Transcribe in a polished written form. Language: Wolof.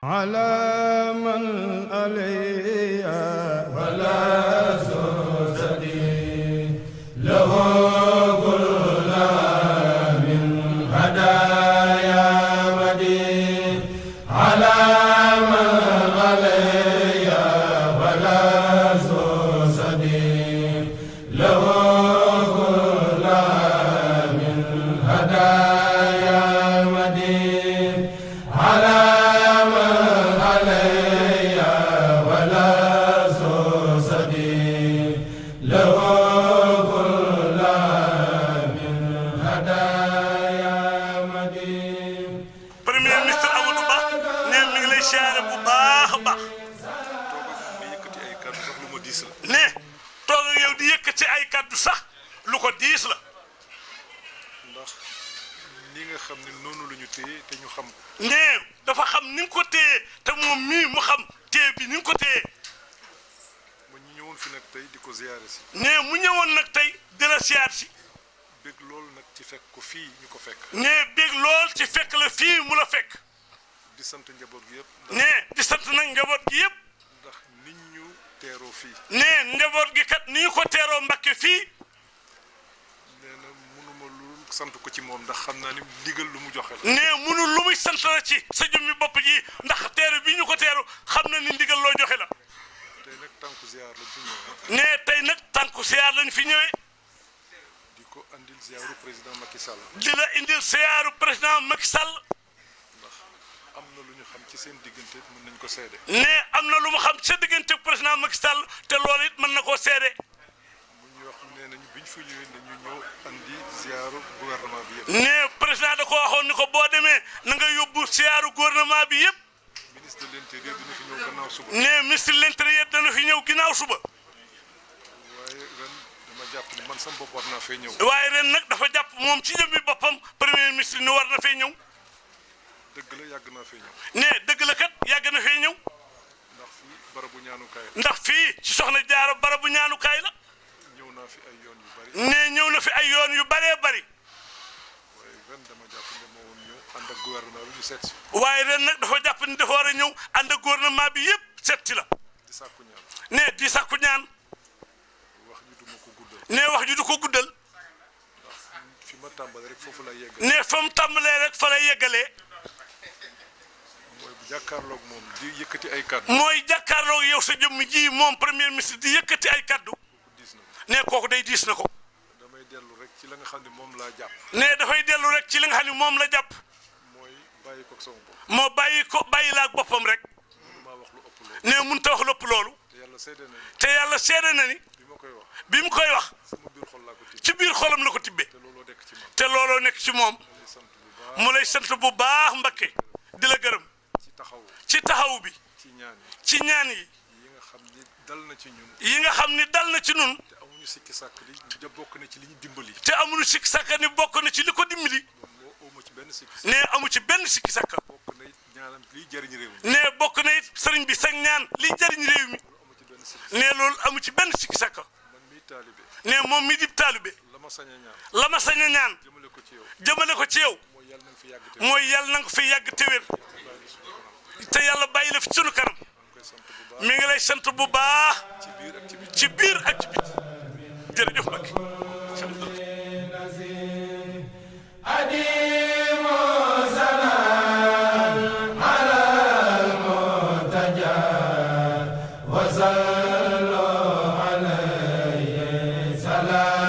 على من علي ولا سوسدي له كل من هدايا ودي على من علي ولا سوسدي له كل من هدايا ودي على ci ay kaddu sax lu ko diis la ndax li nga xam ne noonu la ñu téye te ñu xam ko ne dafa xam ni nga ko téye te moom mii mu xam téye bi ni nga ko téye ma ñu ñëwoon fi nag tey di ko ziyaare si ne mu ñëwoon nag tey dina siyaar si bég lool nag ci fekk ko fii ñu ko fekk ne bég lool ci fekk la fii mu la fekk di sant njaboot gi yëpp ne di sant nag njaboot gi yëpp ndax nit ñu teeroo fii ne njaboot gi kat ni ñu ko teeroo Mbàkke fii nee na mënuma lu sant ko ci moom ndax xam naa ni ndigal lu mu joxe la ne mënul lu muy sant la ci sa jëmmi bopp ji ndax teeru bi ñu ko teeru xam na ni ndigal loo joxe la tey nag tànku ziar lañ fi ñëwee ne tey nag tànku ziar lañ fi ñëwee di ko andil ziaru président Macky Sall di la indil ziyaaru président Macky Sall ndax am na lu ñu xam ci seen diggante mën nañ ko seede ne am na lu mu xam sa diggante président Macky Sall te loolu it mën na koo seede mu ñu wax nee nañu biñ fi ñëwee ne ñu ñëw andi ziaru gouvernement bi yëpp ne président da ko waxoon ni ko boo demee na nga yóbbu ziyaaru gouvernement bi yëpp ministre de l'intérieur dina fi ñëw gannaaw suba ne ministre de l'intérieur dana fi ñëw ginnaaw suba waaye ren dama jàpp ni man sama bopp war naa fay ñëw waaye ren nag dafa jàpp moom ci jëmmi boppam premier ministre ni war na fay ñëw dëgg la yàgg naa fay ñëw ne dëgg la kat yàgg na fay ñëw ndax fii barabu ñaanukaay la ndax fii ci soxna Jaara barabu ñaanukaay la ñëw naa fi ay yoon yu bari ne ñëw na fi ay yoon yu baree bari waaye ren dama jàpp ne moo woon ñëw ànd ak gouvernement bi ñu seet si waaye ren nag dafa jàpp ni dafa war a ñëw ànd ak gouvernement bi yëpp seet si la di sàkku ñaan ne di sàkku ñaan wax ji duma ko guddal ne wax ji du ko guddal ndax fi ma tàmbale rek foofu la yegg ne fa mu tàmbalee rek fa lay yeggalee mooy bu jàkkaarloog moom di yëkkati ay kàddu mooy jàkkaarloog yow sa jëmm ji moom premier ministre di yëkkati ay kaddu diis na ma ne kooku day diis na ko damay dellu rek ci la nga xam ne moom laa jàpp ne dafay dellu rek ci li nga xam ne moom la jàpp mooy bàyyi ko ak sama bopp moo bàyyi la ak boppam rek mënumaa wax lu ëpp loolu ne mënut a wax lépp loolu te yàlla seede na te yàlla seede na ni bi ma koy wax bi mu koy wax sama biir xol laa ko tibb ci biir xolam la ko tibbee te looloo nekk ci man te looloo nekk ci moom lay sant bu baax mu lay sant bu baax Mbakke di la gërëm ci taxaw ci taxaw bi ci ñaan ci ñaan yi yi nga xam ni dal na ci ñun yi nga xam ni dal na ci nun te amuñu sikki sàkk li ja bokk na ci li ñu dimbali te amuñu sikki sàkka ni bokk na ci li ko dimbali moo awma ci benn sikki sàkk ne amu ci benn sikki sàkka bokk na it ñaanam liy jëriñ réew mi ne bokk na it sëriñ bi sax ñaan liy jëriñ réew mi amu ci benn sikki ne loolu amu ci benn sikki sàkka man miy taalibe ne moom mi dib taalibe la ma sañ a ñaan la ma sañ a ñaan jëmale ko ci yow jëmale ko ci yow mooy yàlla na nga fi yàgg te mooy yàlla na nga fi yàgg te wér bàyyi suñu kanam te yàlla bàyyi la fi sunu kanam maa ngi koy sant bu baax mi ngi lay sant bu baax ci biir ak ci biti ci biir ak ci biti jërëjëf Mbacke أديم سلام على المرتجى وصلوا عليه سلام